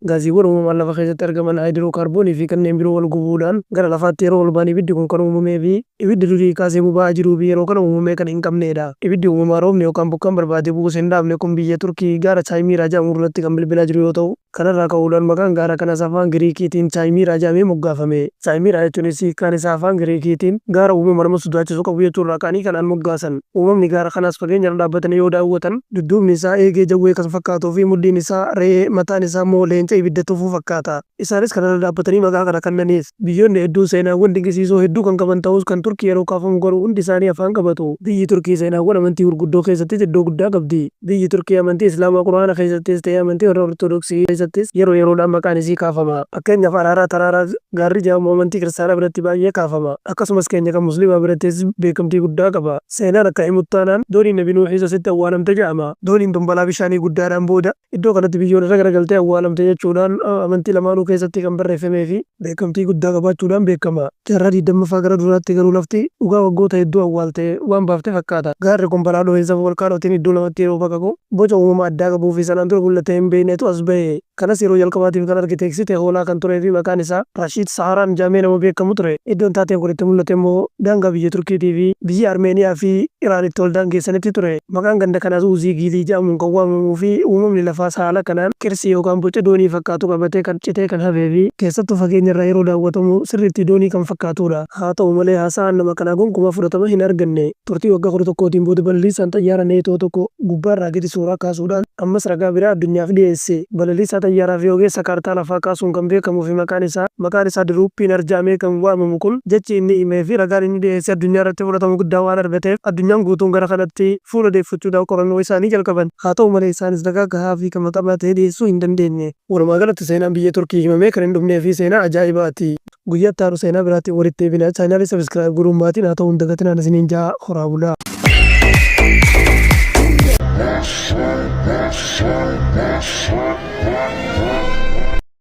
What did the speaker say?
Gaaziiwwan uumamaan lafa keessatti argaman haayidirookaarboonii fi kanneen biroo wal gubuudhaan gara lafaatti yeroo ol ba'an ibiddi kun kan uumamee fi ibiddi durii kaasee boba'aa jiruu fi yeroo kana uumamee kan hin qabneedha. Ibiddi uumamaa roobni yookaan bokkaan barbaade bu'us hin dhaabne kun biyya Turkii gaara Chaayimiiraa jedhamu irratti kan bilbilaa jiru yoo ta'u, kanarraa ka'uudhaan maqaan gaara kanaas afaan Giriikiitiin Chaayimiiraa jedhamee moggaafame. Chaayimiiraa jechuunis hiikkaan isaa afaan Giriikiitiin gaara uumama nama sodaachisu qabu jechuurraa ka'anii kanaan moggaasan. Uumamni gaara kanaas fageenyarra dhaabbatanii yoo daawwatan dudduubni isaa eegee jawwee kan fakkaatuu fi mudhiin isaa re'ee, mataan isaa immoo leenca ibidda tufu fakkaata. Isaanis kanarra dhaabbatanii maqaa kana kannaniif. Biyyoonni hedduun seenaawwan dinqisiisoo hedduu kan qaban ta'us kan Turkii yeroo kaafamu garuu hundi isaanii afaan qabatu. Biyyi Turkii seenaawwan amantii gurguddoo keessattis iddoo guddaa qabdi. Biyyi Turkii amantii Islaamaa Qur'aana keessattis ta'ee amantii warra Ortodoksii keessattis yeroo yeroodhaan maqaan isii kaafama. Fakkeenyaaf Araaraa Taraaraa gaarri jedhamu amantii Kiristaanaa biratti baay'ee kaafama. Akkasumas keenya kan Musliimaa birattis beekamtii guddaa qaba. Seenaan akka himutti taanaan dooniin Nabi Nuuhis asitti awwaalamte jedhama. Dooniin tun balaa bishaanii guddaadhaan booda iddoo kanatti biyyoon irra garagaltee awwaalamte jechuudhaan amantii lamaanuu keessatti kan barreeffamee fi beekamtii guddaa qabaachuudhaan beekama. Jaarraa 20ffaa gara duraatti garuu lafti dhugaa waggoota hedduu awwaalte waan baafte fakkaata. Gaarri kun balaa dhohinsa voolkaanootiin iddoo lamatti yeroo baqaqu boca uumama addaa qabuu fi sanaan dura mul'atee hin beeknetu as bahe. Kanas yeroo jalqabaatiif kan arge teeksitee hoolaa kan turee fi maqaan isaa Rashiid Saharaan jedhamee nama beekamu ture. Iddoon taateen kun itti mul'ate immoo daangaa biyya Turkiitii fi biyyi Armeeniyaa fi Iraan itti wal daangeessanitti ture. Maqaan ganda kanaas Uuzii Giilii jedhamuun kan waamamuu fi uumamni lafaas haala kanaan qirsii yookaan boca doonii fakkaatu qabatee kan citee kan hafee fi keessattuu fageenya irraa yeroo daawwatamu sirriitti doonii kan fakkaatuudha. Haa ta'u malee haasa'aan nama kanaa gonkumaa fudhatama hin arganne. Turtii waggaa 11tiin booda balaliisaan xayyaara Neetoo tokko gubbaarraa gadi suuraa kaasuudhaan ammas ragaa biraa addunyaaf dhiyeesse. Balaliisaa xayyaaraa fi ogeessa kaartaa lafaa kaasuun kan beekamuu fi maqaan isaa maqaan isaa Diruuppiinar jedhamee kan waamamu kun jechi inni himee fi ragaan inni dhiyeesse addunyaa irratti fudhatama guddaa waan argateef addunyaan guutuun gara kanatti fuula deeffachuudhaan qorannoo isaanii jalqaban. Haa ta'u malee isaanis ragaa gahaa fi qabatamaa ta'e dhiyeessuu hin dandeenye. Walumaa galatti seenaan biyya Turkii himamee kan hin dhumnee fi seenaa ajaa'ibaati. Guyyaa itti aanu seenaa biraatiin walitti deebina. Chaanaalii subscribe godhuun maatii naa ta'uu hin dagatinaan isiniin ja'a. Horaa bulaa.